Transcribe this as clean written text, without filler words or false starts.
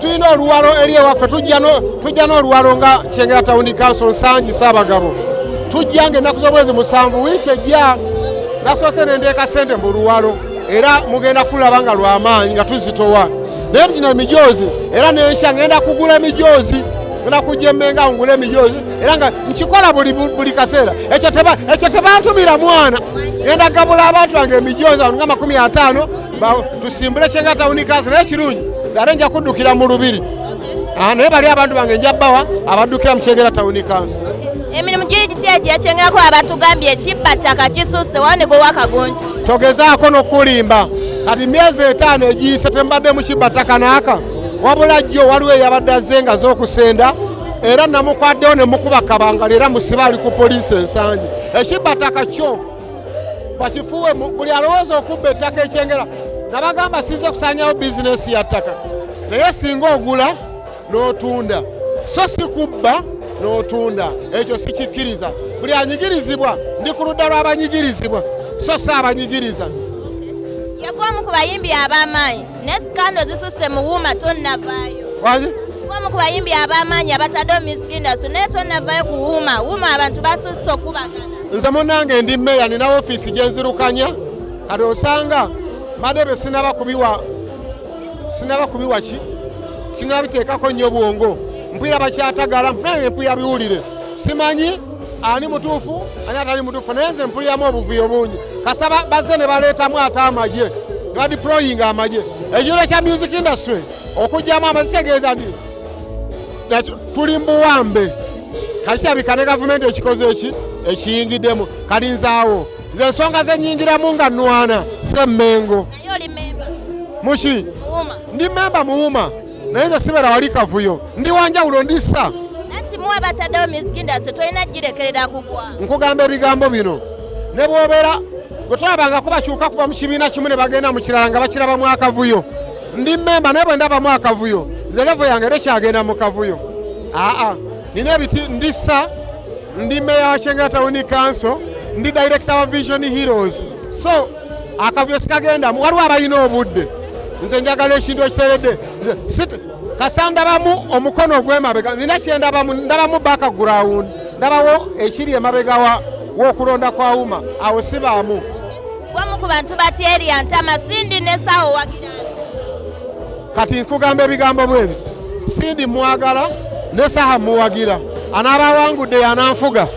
Tulina oluwalo eri ewaffe, tujja n'oluwalo nga Kyengera Town Council Nsangi Ssaabagabo. Tujja nga ennaku z'omwezi 7 wiiki ejja. Nasoose ne nteeka ssente mu luwalo, era mugenda kulaba nga lwamaanyi nga tuzitowa, naye gino emijoozi era nenkya ngenda kugula emijoozi, ngenda kujja emmenga ngula emijoozi, era nga nkikola buli kaseera. Ekyo tebantumira mwana, ngenda gabula abantu bange emijoozi abantu nga 50 tusimbule Kyengera Town Council. Naye kirungi ate nja kuddukira mu lubiri. Naye bali abantu bange nja bbawa abaddukira mu Kyengera Town Council. Emirimu giri gitya gyekyengerako? Abatugambye ekibbattaka kisusse wawo ne gwe wakagunju. Togezaako n'okulimba. Kati myezi 5 egiyise tembadde mu kibbattaka naaka, wabula jjo waliwo eyabadde azze nga z'okusenda, era namukwaddewo ne mukuba kabangali, era musiba ali ku poliisi Ensangi. Ekibbattaka kyo bakifuuwe, buli alowooza okubba ettaka Ekyengera, nabagamba sinze kusanyawo bizinesi ya ttaka, naye singa ogula n'otunda, so si kubba n'otunda, ekyo sikikkiriza. Buli anyigirizibwa, ndi ku ludda lw'abanyigirizibwa, so si abanyigiriza. Yagwa omu ku bayimbi ab'amaanyi, naye scandal zisusse mu UMA, tonnavaayo. Wangi? Omu ku bayimbi ab'amaanyi abatadde mu music industry, naye tonnavaayo ku UMA. UMA abantu basusse okubagana. Nze munnange ndi meya, nina ofiisi gye nzirukanya. Kati osanga madebe sinaba kubiwa ki, sinabiteekako nnyo bwongo. Mpwira bakyatagala, nange mpwira biwulire, simanyi ani mutuufu ani atali mutuufu, naye nze mpuliramu obuvuyo bungi. Kasaba bazze ne baleetamu ate amagye ne badeployinga amagye. Ekiro kya music industry okugyamu amagye kitegeeza nti tuli mu buwambe. Kati kirabika ne gavumenti ekikoze eki ekiyingiddemu. Kati nzaawo nze ensonga zenyingiramu nga nnwana semmengo. Naye oli memba? Muki? Mu UMA. Ndi memba mu UMA, naye nze sibeera wali kavuyo, ndi wanjawulo, ndisa. Nanti muwe bataddewo music industry, tolina girekerera kugwa. Nkugamba ebigambo bino, ne bw'obeera bwe tulabangako bakyuka kuva mu kibiina kimu ne bagenda mu kirala nga bakirabamu akavuyo. Ndi memba, naye bwe ndabamu akavuyo, nze level yange tekyagenda mu kavuyo. Aa, nina ebiti, ndisa, ndi meya wa Kyengera Town Council, ndi director wa Vision Heroes, so akavuyo sikagendamu. Waliwo abalina obudde, nze njagala ekintu ekiteredde. Nze kasa ndabamu omukono ogw'emabega, nina kyendabamu, ndabamu background, ndabawo ekiri emabega w'okulonda kwa UMA, awo sibaamu. Gwamu ku bantu batyeria ntama Cindy ne Saha, owagirani? Kati nkugamba ebigambo bwebi, Cindy mwagala ne Saha muwagira, anaaba awangudde yananfuga.